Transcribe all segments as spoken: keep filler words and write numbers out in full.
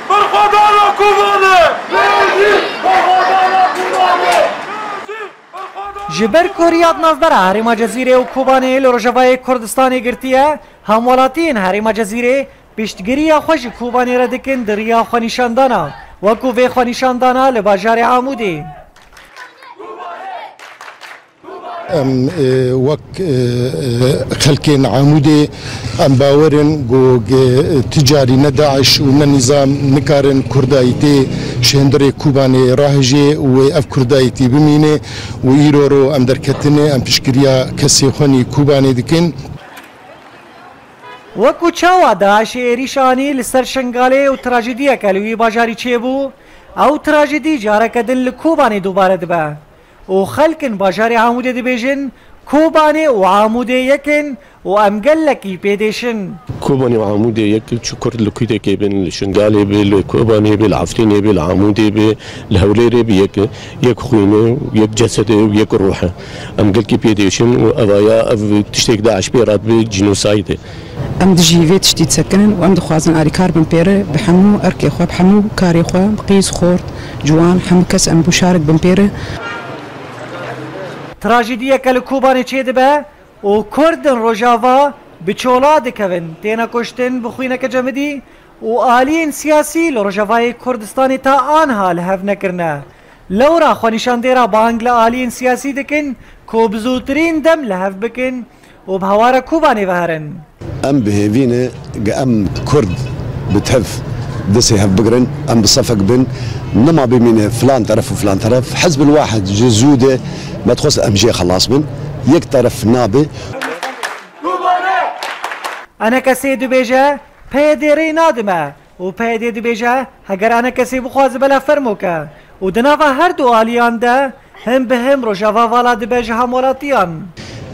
Berxwedana Kobanê! Ji ber ku riyad navbera herêma Cezîrê û Kobanê li Rojavayê Kurdistanê girtiye, hemwelatiyên herêma Cezîrê piştgiriya xwe ji Kobanê re dikin di riya xwenîşandana, wekû vê xwenîşandana li bajarê Amûdê. Em, e, wek, e, e, xelkên Amûdê em bawer in ku, e, ti carî ne DAIŞ û ne nîzam nikarin kurdayîtê ji hundirê Kobanê rahêje û wê ev kurdayîtî bimîne û îro ro em derketine, em piştgiriya kesê xwenî Kobanê dikin. Wekû çawa DAIŞê êrîş anî li ser Şingalê û trajediyeke li wî bajarî çêbû, ew trajedî careke din li Kobanê dubare dibe. û xelk in bajarê Amûdê dibêjin, Kobanê û Amûdê yek in û em gelekî pê dêşin. Kobanê û Amûdê yek, çi Kurd li Kûdekê bin, li Şingalê be, li Kobanê be, li Efrînê be, li Amûdê be, li Hewlêrê be, yek, yek xwîn e, yek cesed e û yek ruh e. Em gelkî pê dêşin û evaya ev tiştek DAIŞ pê re dibe cînosayd e. Em dijî vê tiştî disekinin û em dixwazin alîkar bin pê re bi hemû erkê xwe, bi hemû karê xwe, bi qîz, xort, ciwan, hemû kes em bûşarik bin pê re. Trajediyeke li Kobanê çêdibe û Kurd in Rojava bi çola dikevin, têne kuştin bi xwîneke cemidî û aliyên siyasî li Rojavayê Kurdistanê ta anha li hev nekirine. Lewra xwenîşandêra bang li aliyên siyasî dikin ku bi zûtirîn dem li hev bikin û bi hewara Kobanê ve herin. Em bi hêvî ne ge em Kurd bi tev destê hev bigirin, em bi sefek bin, nema bimîne filan teref û filan teref. Hizbil wahid ji zû de me dixwest em jê xelas bin. Yek teref nabe. Enekesê dibêje, P Y D rê nadime û P Y D dibêje, heger enekesê bixwaze bela fermo ke û di nava her du aliyan de him bi him Rojava vala dibe ji hemwelatiyan.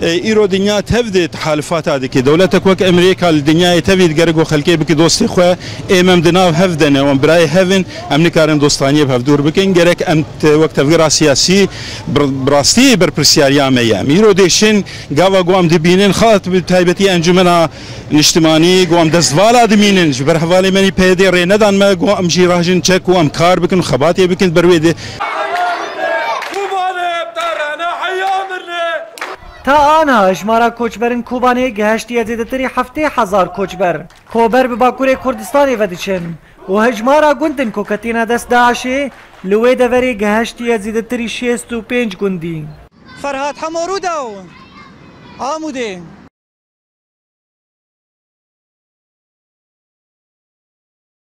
E, îro dinya tev de tehalifata dike. Dewletek wek Emerîka li dinyayê tevî digerek û xelkê bike dostê xwe. Ê em di nav hev de ne, em birayê hev in, em nikarin dostaniyê bi hev dûr bikin. Gerek em te-, wek tevgera siyasî bi, bi rastî berpirsiyariya me ye. Em îro dêşin, gava ku em dibînin, xat bi taybetî Encumena Niştimanî, ku em destvala dimînin, ji ber hevalê me yî P Y D rê nedan me, ku em jî rahijin çek û em kar bikin, xebatê bikin ber wê de. Ta anha hejmara koçberên Kobanê gihiştiye zêdetirî heftê hezar koçber, ku ber bi Bakurê Kurdistanê ve diçin û hejmara gund in ku ketîne dest DAIŞê li wê deverê gihiştiye zêdetirî şêst û pênc gundî. Ferhat Hemo Rûdaw, Amûdê.